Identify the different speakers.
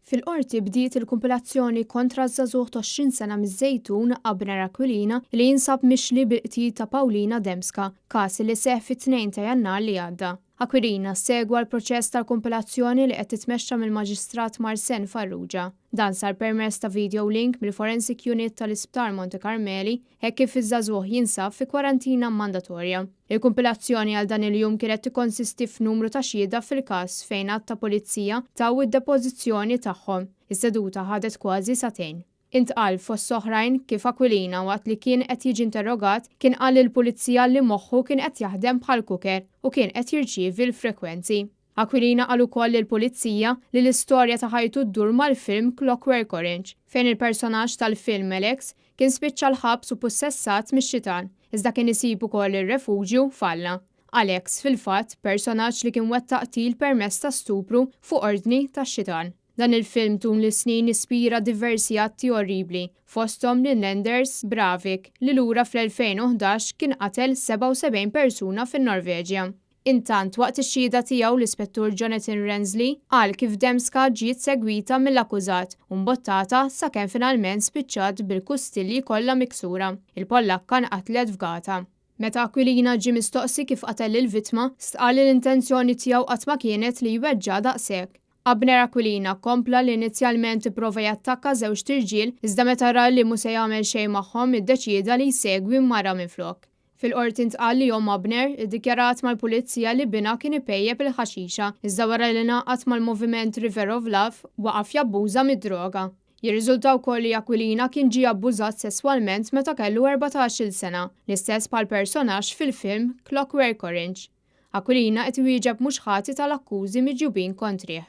Speaker 1: Fil-Qorti bdiet il-kumpilazzjoni kontra ż-żagħżugħ ta' 20 sena miż-Żejtun Abner Aquilina li jinsab mixli bil-qtil ta' Paulina Dembska, każ li seħħ fit-2 ta' Jannar li għadda. Aquilina segwa l-proċess tal-kumpilazzjoni li qed titmexxa mill-Maġistrat Marsen Farrugia. Dan sar permezz ta' video link mill-Forensic Unit tal-Isptar Monte Carmeli hekk kif iż-żagħżugħ jinsab fi kwarantina mandatorja. Il-kumpilazzjoni għal dan il-jum kienet tikkonsisti f'numru ta' xhieda fil-każ fejn għadd ta' pulizija taw id-depożizzjoni tagħhom. Is-seduta ħadet kważi sagħtejn. Intqal, fost oħrajn, kif Aquilina waqt li kien qed jiġi interrogat kien qal lill-pulizija li moħħu kien qed jaħdem bħal cooker u kien qed jirċievi l-frekwenzi. Aquilina qal ukoll lill-pulizija li l-istorja ta' ħajtu ddur mal-film Clockwork Orange, fejn il-personaġġ tal-film Alex kien spiċċa l-ħabs u pussessat mix-xitan, iżda kien isib ukoll ir-refuġju f'Alla. Alex, fil-fatt, personaġġ li kien wettaq qtil permezz ta' stupru fuq ordni tax-xitan. Dan il-film tul is-snin ispira diversi atti orribli, fosthom lil Anders Breivik li lura fl-2011 kien qatel 77 persuna fin-Norveġja. Intant, waqt ix-xhieda tiegħu l-Ispettur Jonathan Rensley qal kif Dembska ġiet segwita mill-akkużat u mbottata sakemm finalment spiċċat bil-kustilji kollha miksura. Il-Pollakka nqatlet fgata. Meta Aquilina ġie mistoqsi kif qatel lill-vittma, stqarr li l-intenzjoni tiegħu qatt ma kienet li jweġġa' daqshekk. Abner Aquilina kompla li inizjalment ipprova jattakka żewġt irġiel iżda meta ra li mhu se jagħmel xejn magħhom iddeċieda li jsegwi mara minflok. Fil-Qorti ntqal li omm Abner iddikjarat mal-Pulizija li binha kien ipejjep il-ħaxixa, iżda wara li ngħaqad mal-moviment River of Love, waqaf jabbuża mid-droga. Jirriżulta wkoll li Aquilina kien ġie abbużat sesswalment meta kellu 14-il sena, l-istess bħall-personaġġ fil-film Clockwork Orange. Aquilina qed iwieġeb mhux ħati tal-akkużi miġjubin kontrih.